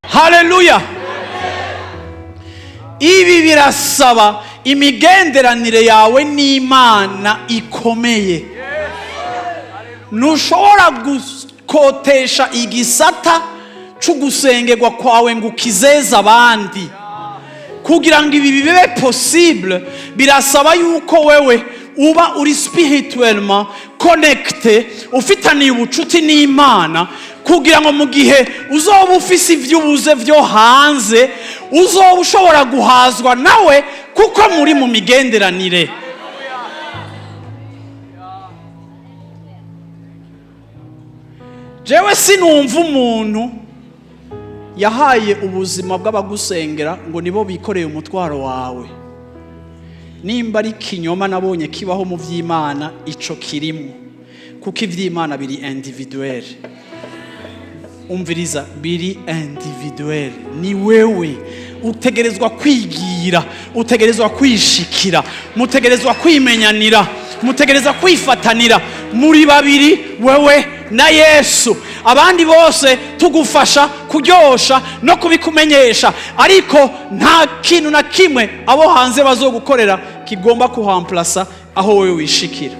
Haleluya! Ibi birasaba imigenderanire yawe n'Imana ikomeye. Ntushobora gukotesha igisata c'ugusengerwa kwawe ngo ukizeze abandi. Kugira ngo ibi bibe possible, birasaba yuko wewe uba uri spirituellement connecté, ufitaniye ubucuti n'Imana, kugira ngo mu gihe uzoba ufise ibyo ubuze byo hanze, uzoba ushobora guhazwa nawe, kuko muri mu migenderanire. Jewe sinumva umuntu yahaye ubuzima bw'abagusengera ngo nibo bikoreye umutwaro wawe. Nimba ari kinyoma nabonye kibaho mu by'Imana, ico kirimo, kuko iby'Imana biri individuel. Umviriza, biri individuel. Ni wewe utegerezwa kwigira, utegerezwa kwishikira, mutegerezwa kwimenyanira, mutegerezwa kwifatanira muri babiri, wewe na Yesu. Abandi bose tugufasha kuryosha no kubikumenyesha, ariko nta kintu na kimwe abo hanze bazogukorera kigomba kuhamplasa aho wewe wishikira.